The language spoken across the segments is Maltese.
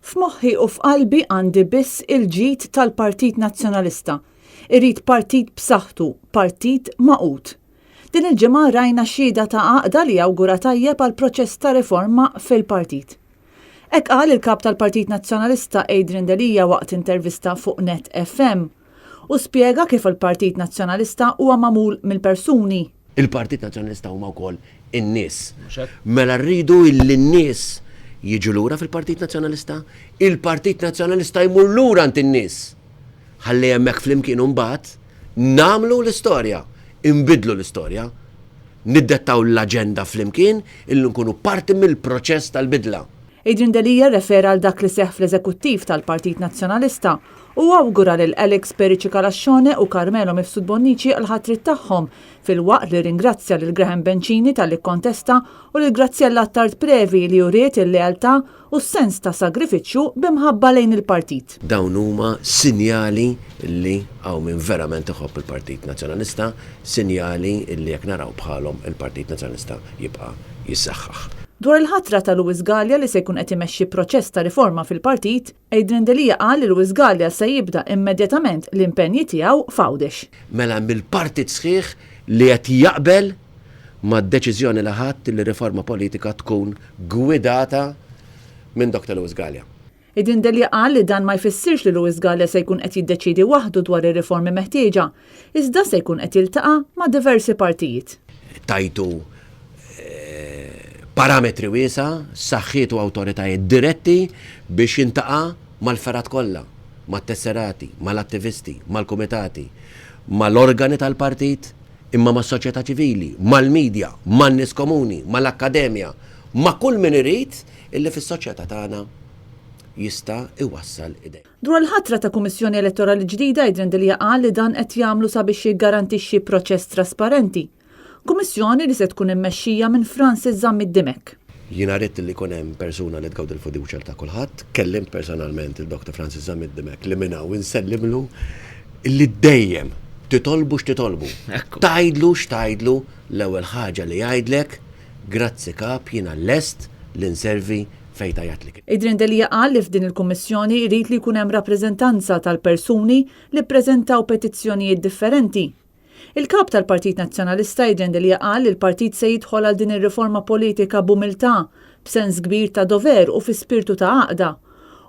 F'moħħi u f'qalbi għandi biss il-ġid tal-Partit Nazzjonalista. Irrid partit b'saħħtu, partit magħqud. Din il-ġimgħa rajna xhieda ta' għaqda li jawgura tajjeb għall-proċess ta' riforma fil-partit. Hekk qal il-Kap tal-Partit Nazzjonalista Adrian Delia waqt intervista fuq Net FM. Hu spjega kif il-Partit Nazzjonalista huwa magħmul mill-persuni. Il-Partit Nazzjonalista huma wkoll in-nies. Mela rridu illi n-nies jiġu lura fil-Partit Nazzjonalista, il-Partit Nazzjonalista jmur lura għand in-nies. Ħalli hemmhekk flimkien imbagħad nagħmlu l-istorja, inbiddlu l-istorja. Niddettaw l-aġenda flimkien illi nkunu parti mill-proċess tal-bidla. Adrian Delia rrefera għal dak li seħħ fl-Eżekuttiv tal-Partit Nazzjonalista u awgura lil Alex Perici Calascione u Carmelo Mifsud Bonnici għall-ħatriet tagħhom filwaqt li rringrazzja lil Graham Bencini talli kkontesta u lil Graziella Attard Previ li uriet il-lealtà u s-sens ta' sagrifiċċju bi mħabba lejn il-partit. Dawn huma sinjali li hawn min verament iħobb il-Partit Nazzjonalista, sinjali li jekk naraw bħalhom il-Partit Nazzjonalista jibqa' jissaħħaħ. Dwar il-ħatra ta' Louis Galea li se jkun qed imexxi proċess ta' riforma fil-partit, Adrian Delia qal li Louis Galea se jibda immedjatament l-impenji tiegħu f'Għawdex. Mela hemm il-partit sħiħ li qed jaqbel mad-deċiżjoni li ħadt li riforma politika tkun gwidata minn Dr. Louis Galea. Idin Delia qal li dan ma jfissirx li Louis Galea se jkun qed jiddeċiedi waħdu dwar ir-riformi meħtieġa, iżda se jkun qed jiltaqa' ma' diversi partijiet. Tajtu parametri wiesgħa, saħħiet u awtoritajiet diretti biex jiltaqa' mal-fergħat kollha, mat-tesserati, mal-attivisti, mal-kumitati, mal-organi tal-partit, imma mas-soċjetà ċivili, mal-media, man-nies komuni, mal-akkademja, ma' kull min irid illi fis-soċjetà tagħna jista' jwassal idejh. Dwar il-ħatra ta' Kummissjoni Elettorali ġdida, Adrian Delia qal li dan qed jagħmlu sabiex jiggarantixxi proċess trasparenti. Kummissjoni li se tkun immexxija minn Francis Zammit Dimech. Jiena ridt li jkun hemm persuna li tgawdi l-fiduċja ta' kulħadd. Kellimt personalment lil Dr. Francis Zammit Dimech li minn hawn insellimlu li dejjem titolbu x'titolbu. Tgħidlu x'tgħidlu l-ewwel ħaġa li jgħidlek grazzi kap jiena lest li nservi fejn tgħajjatli. Adrian Delia qal li f'din il-Kummissjoni jrid li jkun hemm rappreżentanza tal-persuni li ppreżentaw petizzjonijiet differenti. Il-Kap tal-Partit Nazzjonalista Adrian Delia qal li l-partit se jidħol għal din ir-riforma politika b'umiltà, b'sens kbir ta' dover u fi spirtu ta' għaqda.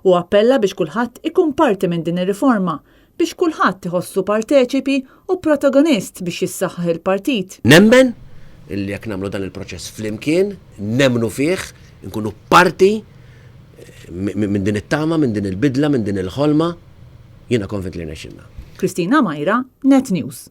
Hu appella biex kulħadd ikun parti minn din ir-riforma, biex kulħadd iħossu parteċipi u protagonist biex jissaħħaħ il-partit. Nemmen illi jekk nagħmlu dan il-proċess flimkien, nemmnu fih, inkunu parti minn din it-tama, minn din il-bidla, minn din il-ħolma, jiena konvint li jirnexxilna. Christina Maira, Net News.